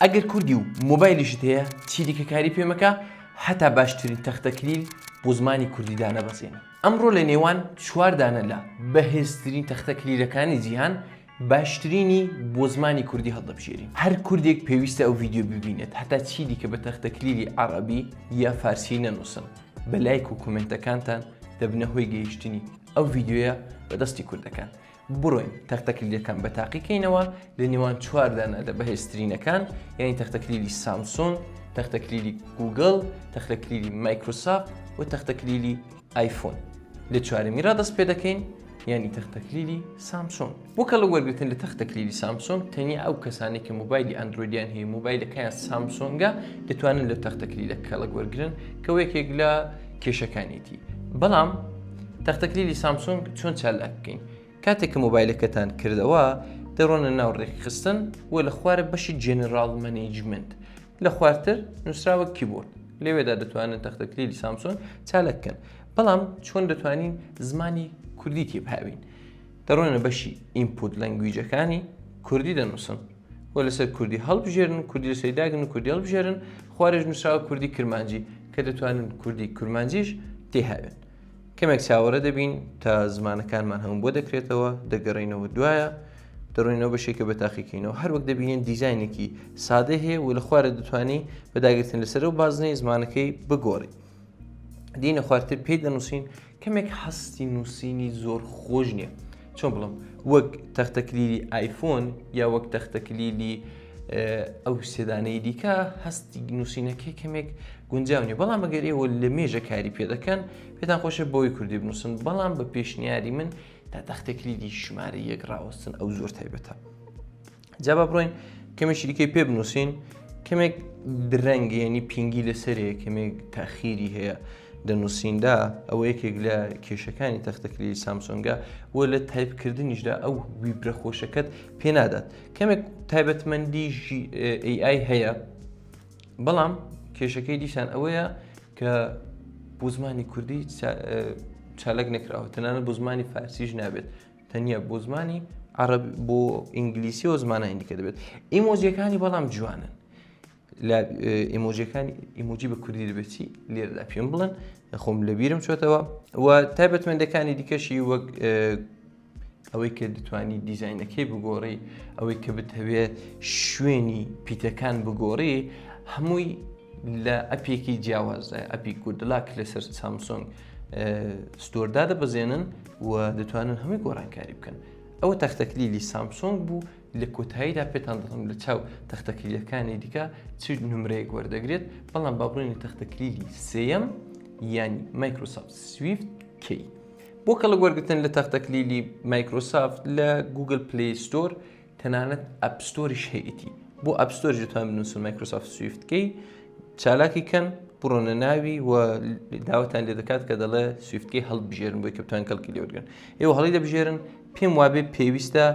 ئەگەر کوردی و مۆبایلیشت هەیە چیدیکە کاری پێ مەکە هەتا باشترین تەختە کلیل بۆ زمانی کوردی دانەبەزێنی. ئەمڕۆ لە نێوان چوار دانە لە بەهێزترین تەختە کلیلەکانی جیهان باشترینی بۆ زمانی کوردی هەڵدەبژێرین. هەر کوردێک پێویستە ئەو ڤیدیۆ ببینێت هەتا چیدیکە بە تەختە کلیلی عەڕەبی یا فارسی نەنووسن. بە لایک و کۆمێنتەکانتان دەبنە هۆی گەیشتنی ئەو ڤیدیۆیە بە دەستی کوردەکان. بڕۆین تەختەکلیلەکان بە تاقیکەینەوە لە نێوان چوار دانە لە بەهێزترینەکان یعنی تەختەکلیلی سامسۆنگ تەختەکلیلی گوگل تەختەکلیلی مایکرۆسافت و تەختەکلیلی ئایفۆن لە چوارەمی را دەست پێ دەکەین یعنی تەختەکلیلی سامسۆنگ بۆ کەڵک وەرگتن لە تەختەکلیلی سامسۆنگ تەنیا ئەو کەسانێک کە مۆبایلی ئەندرۆیدیان هەیە مۆبایلەکەیان سامسۆنگە دەتوانن لە تەختەکلیلە کەڵک وەرگن کە یەکێک لە کێشەکانیتی بەڵام تەختەکلیلی سامسۆنگ چۆن چالاک بکەین؟ کاتێک کە مۆبایلەکەتان کردەوە دەڕۆنە ناو ڕێکخستن و لە خوارە بەشی General Management لە خوارتر نووسراوە کیبۆرد لەوێدا دەتوانن تەختەکلیلی سامسۆنگ چالاک بکەن بەڵام چۆن دەتوانین زمانی کوردی تێبهاوین دەڕۆنە بەشی input language ەکانی کوردی دەنووسن و لەسەر کوردی هەڵبژێرن کوردی لەسەر داگن و کوردی هەڵبژێرن خوارێش نووسراوە کوردی کرمانجی کە دەتوانن کوردی کرمانجیش تێهاوێن کەمێک چاوەڕێ دەبین تا زمانەکانمان هەموو بۆ دەکرێتەوە دەگەڕێینەوە دوایە دەڕۆینەوە بەشێکە بە تاقیکەینەوە هەر وەک دەبینین دیزاینێکی سادە هەیە و لە خوارە دەتوانی بە داگرتن لەسەر و بازنەی زمانەکەی بگۆڕی دینە خوارتر پێی دەنووسین کەمێک هەستی نووسینی زۆر خۆش نییە چۆن بڵم وەک تەختەکلیلی ئایفۆن یا وەک تەختەکلیلی ئەو سێدانەی دیکە هەستی نووسینەکەی کەمێک گونجاو نیە بەڵام ئەگەر ئێوە لە مێژە کاری پێ دەکەن پێتان خۆشە بۆی کوردی بنووسن بەڵام بە پێشنیاری من تا تەختەکلیلی ژمارە یەک ڕاوەستن ئەو زۆر تایبەتە جا با بڕۆین کەمێکی دیکەی پێ بنووسین کەمێک درەنگ یعنی پینگی لەسەرێ کەمێک تاخیری هەیە دەنووسیندا ئەوە یەکێک لە کێشەکانی تەختەکلیلی سامسۆنگە و لە تایپکردنیشدا ئەو ویبرە خۆشەکەت پێنادات کەمێک تایبەتمەندی AI هەیە بەڵام کێشەکەی دیسان ئەوەیە کە بۆ زمانی کوردی چالک نەکراوە تەنانەت بۆ زمانی فارسیش نابێت تەنیا بۆ زمانی عرب بۆ ئینگلیسی و زمانانی دیکە دەبێت ئیمۆجیەکانی بەڵام جوانن لە ئیمۆجیەکانی ئیمۆجی بە کوردی دەبێت چی لێرەدا پێم بڵێن خۆم لە بیرم چۆتەوە و تایبەتمەندەکانی دیکەشی وەک ئەوەی کە دەتوانی دیزاینەکەی بگۆڕی ئەوەی کە بتەوێت شوێنی پیتەکان بگۆڕی هەمووی لە ئەپێکی جیاوازدا ئەپی گودلاک لەسەر سامسۆنگ store دا دەبەزێنن و دەتوانن هەمووی گۆڕانکاری بکەن ئەوە تەختەکلیلی سامسۆنگ بوو لە کۆتاییدا پێتان دەڵێم لە چاو تەختەکلیلەکانی دیکە چ نمرەیەک وەردەگرێت بەڵام با بڕۆینە تەختەکلیلی سێیەم یانی مایکرۆسافت SwiftKey بۆ کەڵک وەرگتن لە تەختەکلیلی مایکرۆسافت لە گوگل Play Store تەنانەت App Store یش هەیەتی بۆ App Store یش دەتوان بنووسن مایکرۆسافت SwiftKey چالاکی کەن بڕۆنە ناوی و داوەتان لێ دەکات کە دەڵێ SwiftKey هەڵبژێرن بۆی کە بتوان کەڵکی لێ وەرگن ئێوە هەڵی دەبژێرن پێم وابێ پێویستە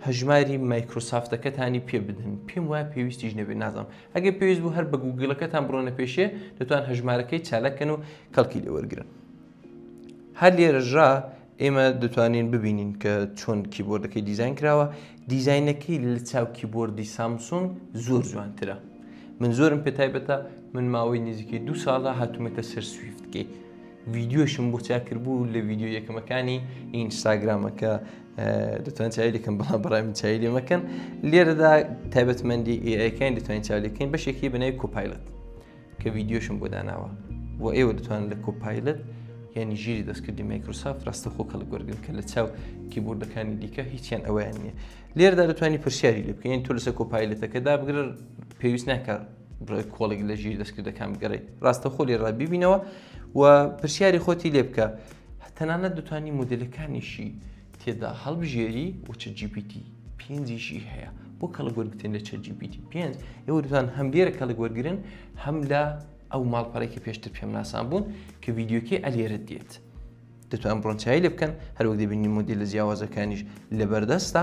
هەژماری مایکرۆسافتەکەتانی پێ بدەن پێم وایە پێویستیش نەبێت نازانم ئەگەر پێویست بوو هەر بە گوگلەکەتان بڕۆنە پێشێ دەتوان هەژمارەکەی چالاکەن و کەڵکی لێ وەرگن هەر لێرەشرا ئێمە دەتوانین ببینین کە چۆن کیبۆردەکەی دیزاین کراوە دیزاینەکەی لە چاو کیبۆردی سامسۆنگ زۆر جوانترە من زۆرم پێ تایبەتە من ماوەی نزیکەی دوو ساڵە هاتوومەتە سەر SwiftKey ڤیدیۆشم بۆ چاکردبوو لە ڤیدیۆ یەکەمەکانی ئینستاگرامەکە دەتوان چاوی لەکەم بەڵام بەڕای من چاوی لێ مەکەن لێرەدا تایبەتمەندی AI ەکان دەتوانین چاو لێکەین بەشێکی بەناوی Copilot کە ڤیدیۆشم بۆ داناوە و ئێوە دەتوانن لە Copilot یعنی ژیری دەستکردی مایکرۆسافت ڕاستەخۆ کەڵک وەرگن کە لە چاو کیبۆردەکانی دیکە هیچیان ئەویان نییە لێرەدا دەتوانانی پرسیاری لێ بکەین تۆ لەسەر Copilot ەکە دابگرە پێویست ناکات کۆڵێک لە ژیر دەستکردەکان بگەڕێ ڕاستەخۆ لێرا ببینەوە و پرسیاری خۆتی لێ بکە تەنانەت دەتوانی مۆدلەکانیشی تێدا هەڵبژێری و ChatGPT پێنجیشی هەیە بۆ کەڵک وەرگتن لە ChatGPT پێنج ئێوە دەتوان هەم لێرە کەڵک وەرگن هەم لە ئەو ماڵپەڕێک کە پێشتر پێم ناسان بوون کە ڤیدیۆکەی ئەلێرە دێت دەتوان بڕۆن چای لێ بکەن هەروەک دەبینی مۆدیل لە جیاوازەکانیش لەبەردەستە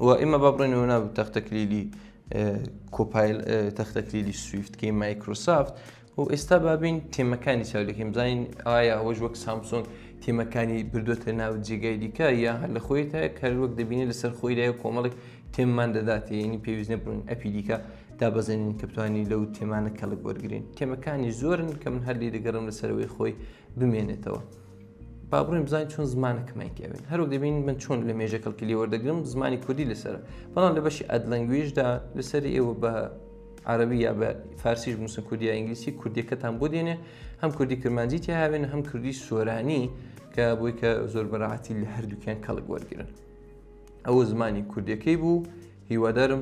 و ئێمە با بڕۆینەوە ناو تەختەکلیلی Copilot تەختەکلیلی SwiftKey مایکرۆسافت و ئێستا بابین تێمەکانی چاولەکەین بزانین ئایا ئەوەش وەک سامسۆنگ تێمەکانی بردوێتە ناو جێگای دیکە یا هەر لە خۆی تا کە وەک دەبینی لەسەر خۆیدایە کۆمەڵێک تێممان دەدات یعنی پێویست نەبوون ئەپی دیکە دابەزێنین کە بتوانین لەو theme انە کەڵک وەرگین. theme ەکانی زۆرن کە من هەر لێ دەگەڕم لەسەرەوەی خۆی بمێنێتەوە. با بڕۆین بزانین چۆن زمانەکەمان تیاوین. هەروەک دەبین من چۆن لە مێژە کەڵکی لێ وەردەگرم زمانی کوردی لەسەرە، بەڵام لە بەشی add language دا لەسەر ئێوە بە عەرەبی یا بە فارسیش بنووسن کوردی یا ئینگلیسی کوردیەکەتان بۆ دێنێ، هەم کوردی کرمانجی تیاوێن هەم کوردی سۆرانی کە بۆی کە زۆر بەراحەتی لە هەردووکیان کەڵک وەرگرن. ئەوە زمانی کوردیەکەی بوو، هیوادارم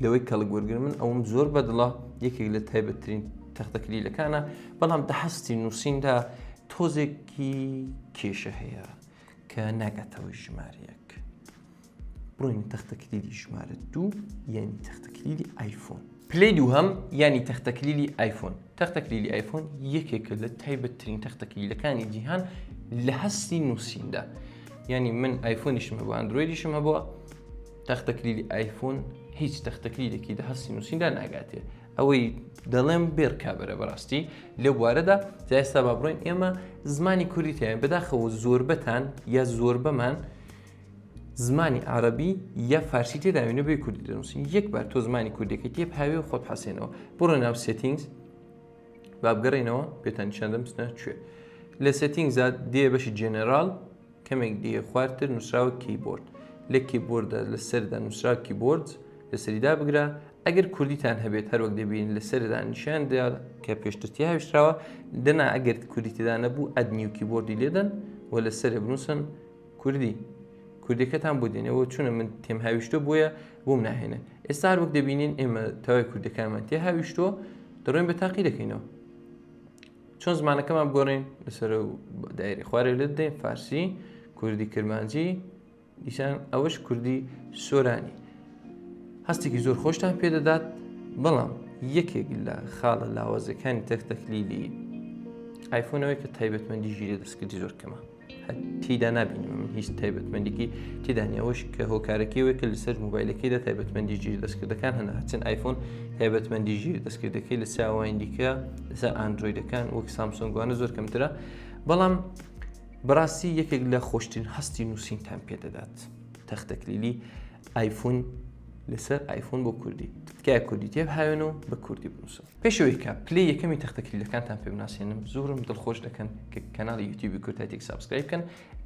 لەوەی کەڵک وەرگرن. من ئەوم زۆر بەدڵە، یەکێک لە تایبەتترین تەختەکلیلەکانە، بەڵام دە هەستی نووسیندا تۆزێکی کێشە هەیە کە ناگاتەوەی ژمارە یەک. بڕۆین تەختەکلیلی ژمارە دوو یعنی تەختەکلیلی ئایفۆن. پلەی دووهەم یعنی تەختەکلیلی ئایفۆن. تەختەکلیلی ئایفۆن یەکێکە لە تایبەتترین تەختەکلیلەکانی جیهان لە هەستی نووسیندا. یعنی من ئایفۆنیشم هەبوو ئەندرۆیدیشم هەبووە، تەختەکلیلی ئایفۆن هیچ تەختەکلیلێکی لە هەستی نووسیندا ناگاتێ. ئەوەی دەڵێم بێڕکابەرە بەڕاستی لەو بوارەدا. جا ئێستا با بڕۆین ئێمە زمانی کوردی تیاین. بەداخەوە زۆربەتان یا زۆربەمان زمانی عەرەبی یا فارسی تێداوینە بێ کوردی دەنووسین. یەک بار تۆ زمانی کوردیەکەی تێ بهاوێ و خۆت حەسێنەوە. بڕۆ ناو settings، با بگەڕێینەوە پێتان نیشان دەم بچنە کوێ. لە settings ا دێ بەشی جێنەرال، کەمێک دێ خوارتر نووسراوە کیبۆرد. لە کیبۆردە لە سەردا نووسرا کیبۆرد، لەسەریدا بگرە. ئەگەر کوردیتان هەبێت هەروەک دەبین لەسەردا نیشان دا کە پێشتر تیا هاویشتراوە، دەنا ئەگەر کوردی تێدا نەبوو add new keyboard ی لێدەن و لەسەر بنووسن کوردی، کوردیەکەتان بۆ دێنەوە. چونە من تێم هاویشتۆ بۆیە بۆم ناهێنێ. ئێستا هەروەک دەبینین ئێمە تەواوی کوردەکانمان تێ هاویشتۆ، دەڕۆین بە تاقی دەکەینەوە چۆن زمانەکەمان بگۆڕین. لەسەر دایرەی خوارێ لێ دەدەین فارسی، کوردی کرمانجی، دیسان ئەوەش کوردی سۆرانی. هەستێکی زۆر خۆشتان پێدەدات، بەڵام یەکێک لە خاڵە لاوازەکانی تەختەکلیلی ئایفۆنەوەی کە تایبەتمەندی ژیرە دەستکردی زۆر کەمە، تێدا نابینم من هیچ تایبەتمەندێکی تێدا نییە. ئەوەش کە هۆکارەکەی وەکە لەسەر مۆبایلەکەیدا تایبەتمەندی ژیر دەستکردەکان هەن. هەچەند ئایفۆن تایبەتمەندی ژیر دەستکردەکەی لە چاوانی دیکە لەسەر ئەندرۆیدەکان وەک سامسۆنگوانە زۆر کەمترە، بەڵام بەڕاستی یەکێک لە خۆشترین هەستی نووسینتان پێدەدات تەختەکلیلی ئایفۆن لەسەر ئایفۆن بۆ کوردی. تکایە کوردی تێبهاوێن و بە کوردی بنووسن. پێش ئەوەی کە پلەی یەکەمی تەختەکلیلەکانتان پێ بناسێنم، زۆرم دڵخۆش دەکەن کە کەناڵی یوتیوبی کوردهایتێک subscribe بکەن.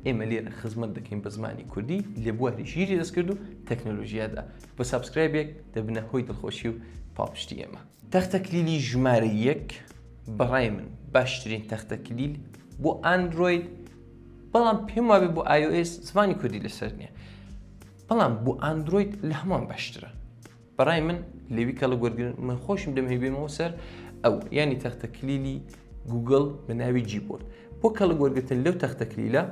ئێمە لێرە خزمەت دەکەین بە زمانی کوردی لە بواری ژیری دەستکرد و تەکنەلۆژیادا. بە subscribe ێک دەبنە هۆی دڵخۆشی و پاڵپشتی ئێمە. تەختەکلیلی ژمارە یەک بەڕای من باشترین تەختەکلیل بۆ ئەندرۆید، بەڵام پێم وابێ بۆ iOS زمانی کوردی لەسەر نییە، بەڵام بۆ ئەندرۆید لە هەمووان باشترە بەڕای من. لەوی کەڵک وەرگرن، من خۆشم دەمهەوێ بێمەوە سەر ئەو، یعنی تەختە کلیلی گوگڵ بە ناوی Gboard. بۆ کەڵک وەرگرتن لەو تەختە کلیلە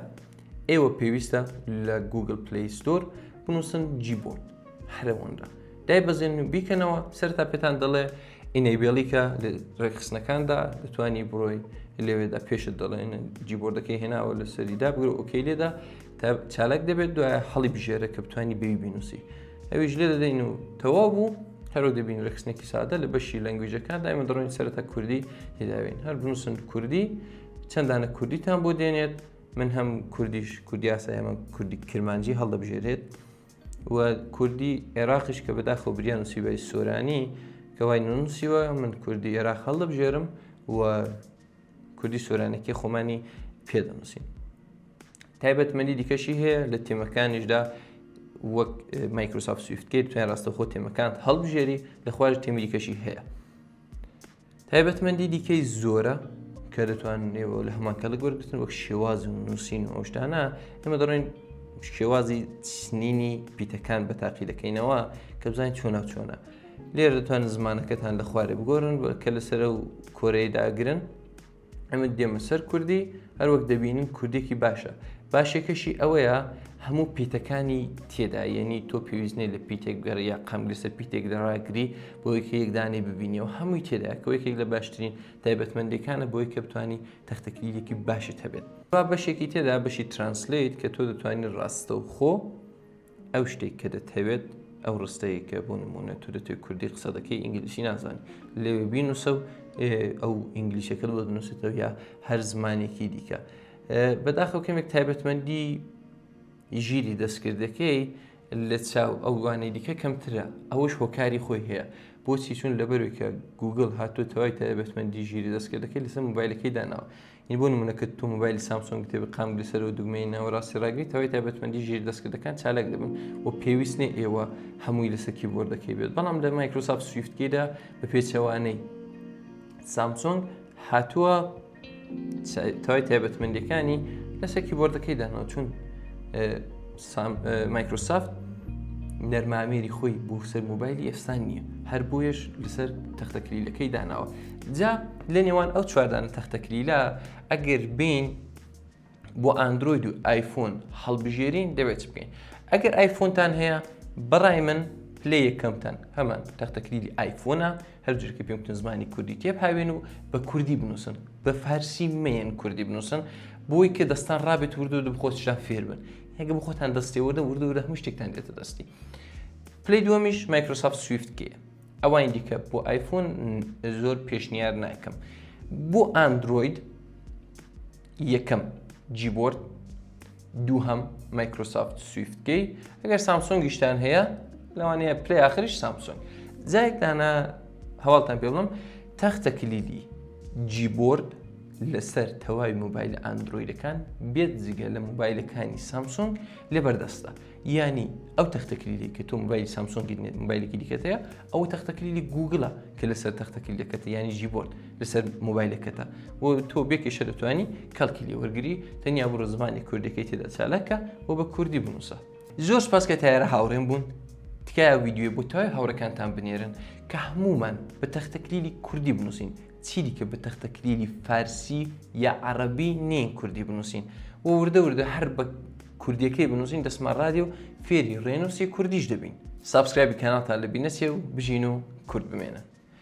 ئێوە پێویستە لە Google Play Store بنووسن Gboard، هەرەوەندە دایبەزێن و بیکەنەوە. سەرتا پێتان دەڵێ enable ی کە لە ڕێکخستنەکاندا دەتوانی بڕۆی لەوێدا پێشت دەڵێن Gboard ەکەی هێناوە لەسەری دابگرە OK لێدا تا چالاک دەبێت، دوایە هەڵی بژێرە کە بتانی بێوی بینوسی، ئەویش لێ دەدەین و تەواو بوو. هەرۆک دەبین ڕێکخستنێکی سادە لە بەشی language ەکان ئێمە دەڕۆین سەرەتا کوردی تێداوین، هەر بنووسن کوردی چەندانە کوردیتان بۆ دێنێت. من هەم کوردیش کوردی ئاسایی هەمە کوردی کرمانجی هەڵدەبژێرێت و کوردی عێراقیش کە بەداخەوە بریان نووسیبای سۆرانی کە وای نووسیوە، من کوردی عێراق هەڵدەبژێرم و کوردی سۆرانەکەی خۆمانی پێدەنووسین. تایبەتمەندی دیکەشی هەیە لە theme ەکانیشدا وەک Microsoft SwiftKey بتوانین ڕاستەوخۆ theme ەکان هەڵبژێری، لە خوارج theme ی دیکەشی هەیە. تایبەتمەندی دیکەی زۆرە کە دەتوانن ئێوە لە هەمان کەڵک وەرگتن وەک شێواز و نووسین و ئەو شتانە. ئێمە دەڕۆین شێوازی چنینی پیتەکان بە تاقی دەکەینەوە کە بزانین چۆنە چۆنە. لێرە دەتوانن زمانەکەتان لە خوارێ بگۆڕن کە لەسەر و کۆرەی داگرن. ئەمە دێمە سەر کوردی، هەروەک دەبینن کوردێکی باشە. باشێکەشی ئەوەیە هەموو پیتەکانی تێدا، یعنی تۆ پێویست نییە لە پیتێک بگەڕی یا قەم لەسەر پیتێک دەڕاگری بۆی کە یەکدانی ببینیەوە، هەمووی تێدا کە یەکێک لە باشترین تایبەتمەندەکانە بۆی کە بتانی تەختەکلیلێکی باشت هەبێت. با بەشێکی تێدا بەشی translate کە تۆ دەتوانیت ڕاستەوخۆ ئەو شتێک کە دەتەوێت ئەو ڕستەیە کە بۆ نمونە تۆ دەتەوێت کوردی قسە دەکەی ئینگلیسی نازانی لەوێ بینوسە و ئەو ئینگلیشەکە بۆ دەنووسێتەوە یا هەر زمانێکی دیکە. بەداخەوە کەمێک تایبەتمەندی ژیری دەستکردەکەی لە چاو ئەوانەی دیکە کەمترە، ئەوەش هۆکاری خۆی هەیە. بۆچی چون لەبەرەوەی کە گوگل هاتووە تەواوی تایبەتمەندی ژیری دەستکردەکەی لەسەر مۆبایلەکەی داناوە. یعنی بۆ نمونە کە تۆ مۆبایلی سامسۆنگ تێ قام لەسەرەوە دوگمەی ناوەڕاستی ڕاگری تەواوی تایبەتمەندی ژیر دەستکردەکان چالاک دەبن و پێویست نییە ئێوە هەمووی لەسەر کیبۆردەکەی بێت بەڵام لە مایکرۆسافت SwiftKey دا بە پێچەوانەی سامسۆنگ هاتووە تەواوی تایبەتمەندیەکانی لەسەر کیبۆردەکەی داناوە چون مایکرۆسافت نەرمامێری خۆی بۆ سەر مۆبایلی ئێستا نییە هەر بۆیەش لەسەر تەختەکلیلەکەی داناوە جا لە نێوان ئەو چواردانە تەختەکلیلە ئەگەر بین بۆ ئەندرۆید و ئایفۆن هەڵبژێرین دەبێت چ بکەین ئەگەر ئایفۆنتان هەیە بەڕای من پلەی یەکەمتان هەمان تەختەکلیلی ئایفۆنە هەر جورکە پێم بتون زمانی کوردی تێبهاوێن و بە کوردی بنووسن بە فارسی مێن کوردی بنووسن بۆی کە دەستان ڕابێت وردو بخۆشتان فێر بن هەگە بۆ خۆتان دەستێوەردە وردە وردە هەموو شتێکتان دێتە دەستی پلەی دووەمیش مایکرۆسافت SwiftKey ە ئەوانی دیکە بۆ ئایفۆن زۆر پێشنیار ناکەم بۆ ئەندرۆید یەکەم Gboard دووهەم مایکرۆسافت SwiftKey ئەگەر سامسۆنگیشتان هەیە لەوانەیە پلەی ئاخریش سامسۆنگ جایەک دانا هەواڵتان پێ بڵم تەختە کلیلی Gboard لەسەر تەواوی مۆبایلە ئەندرۆیدەکان بێت جگە لە مۆبایلەکانی سامسۆنگ لێ بەردەستە یانی ئەو تەختە کلیلی کە تۆ مۆبایلی سامسۆنگی مۆبایلێکی دیکەت هەیە ئەوە تەختە کلیلی گوگلە کە لەسەر تەختە کلیلەکەتە یانی Gboard لەسەر مۆبایلەکەتە و تۆ بێ کێشە دەتوانی کەڵکی لێ وەرگری تەنیا بڕۆ زمانی کوردەکەی تێدا چالاکە و بە کوردی بنووسە. زۆر سپاس کە تایەرە هاوڕێم بوون تکایە ویدیۆی بۆ تەواوی هاوڕێکانتان بنێرن کە هەموومان بە تەختە کلیلی کوردی بنووسین چیدیکە بە تەختە کلیلی فارسی یا عەڕەبی نین کوردی بنووسین و وردە وردە هەر بە کوردیەکەی بنووسین دەستمان ڕادێ و فێری ڕێنووسی کوردیش دەبین. subscribe ی کەناڵتان لەبیر نەچێ و بژین و کورد بمێنن.